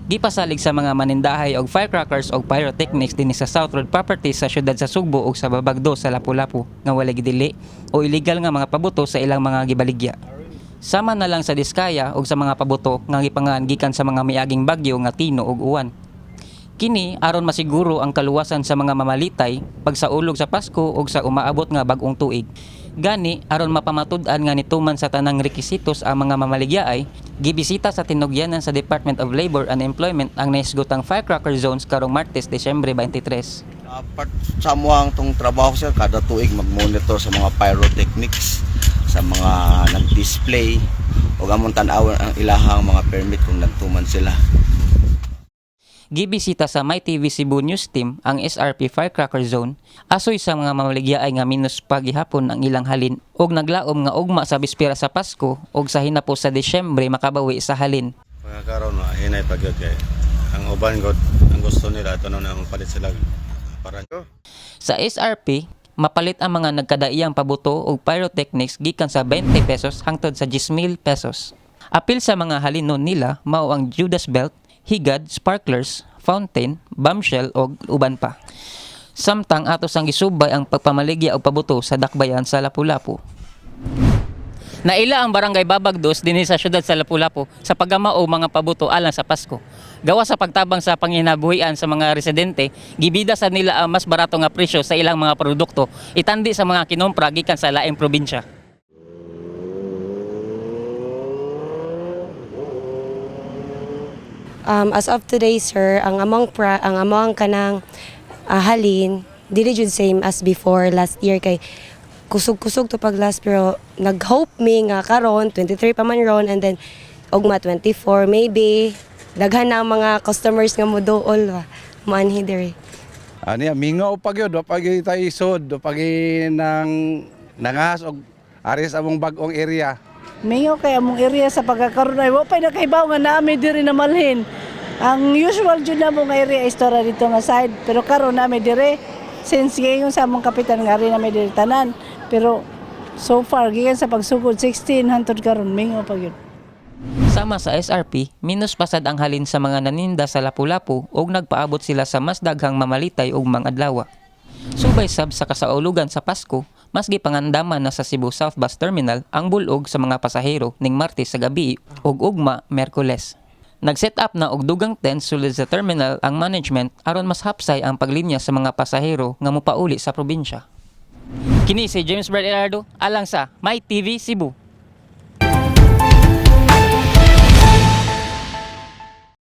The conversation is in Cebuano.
Gipasalig sa mga manindahay og firecrackers og pyrotechnics dinhi sa South Road Properties sa syudad sa Sugbo ug sa Babagdo sa Lapu-Lapu nga walay gidili o illegal nga mga pabuto sa ilang mga gibaligya. Sama na lang sa Diskaya ug sa mga pabuto nga gipangan gikan sa mga miaging bagyo nga Tino ug Uwan. Kini aron masiguro ang kaluwasan sa mga mamalitay pagsaulog sa Pasko ug sa umaabot nga bag-ong tuig. Gani aron mapamatud-an nga nituman sa tanang rekisitos ang mga mamaligyaay, gibisita sa tinugyanan sa Department of Labor and Employment ang nahisgotang firecracker zones karong Martes, Disyembre 23. Part sa amuang tong trabaho, sir, kada tuig mag-monitor sa mga pyrotechnics, sa mga nag-display ug among tan-awon ang ilahang mga permit kung nagtuman sila. Gibisita sa MyTV Cebu News Team ang SRP Firecracker Zone asoy sa mga mamaligyaay nga minus pa gihapon ang ilang halin og naglaom nga ugma sa bispera sa Pasko og sa hinapos sa Disyembre makabawi sa halin. Mga karon hinay pa gyud kay ang uban god ang gusto nila ito na mapalit sila para Sa SRP, mapalit ang mga nagkadaiyang pabuto og pyrotechnics gikan sa 20 pesos hangtod sa 10,000 pesos. Apil sa mga halinon nila mao ang Judas belt, higad, sparklers, fountain, bombshell og uban pa. Samtang ato sang gisubay ang pagpamaligya og pabuto sa dakbayan sa Lapu-Lapu. Naila ang barangay Babagdos dinhi sa syudad sa Lapu-Lapu sa paggamao mga pabuto alang sa Pasko. Gawa sa pagtabang sa panginabuhian sa mga residente, gibida sa nila ang mas barato nga presyo sa ilang mga produkto itandi sa mga kinompra gikan sa laing probinsya. As of today, sir, ang among kanang halin dili jud same as before last year kay kusog-kusog to pag last, pero nag-hope mi nga karon 23 pa man ron and then ugma 24, maybe daghan na ang mga customers nga moduol ba moanhi diri. Ani mingaw pa gyud, wa pa gyud tayo isod, wa pa gyud nang nangahas og ari sa among bag-ong area. Mingaw kay among area sa pagkakaroon ay wa pa'y nakahibaw nga naami diri na malhin. Ang usual jud namo nga area is tora dito nga side, pero karon nami dire since gayon sa among kapitan nga ari nami diri tanan, pero so far gikan sa pagsugod 16 hantod karon mingaw pa gyud. Sama sa SRP, minus pasad ang halin sa mga naninda sa Lapu-Lapu ug nagpaabot sila sa mas daghang mamalitay og mga adlaw. Subay sab sa kasaulugan sa Pasko, mas gipangandaman na sa Cebu South Bus Terminal ang bulog sa mga pasahero ning Martes sa gabi ug ugma Miyerkules. Nag-set up na og dugang tent sulod sa terminal ang management aron mas hapsay ang paglinya sa mga pasahero nga mopauli sa probinsya. Kini si James Brad Elardo alang sa My TV Cebu.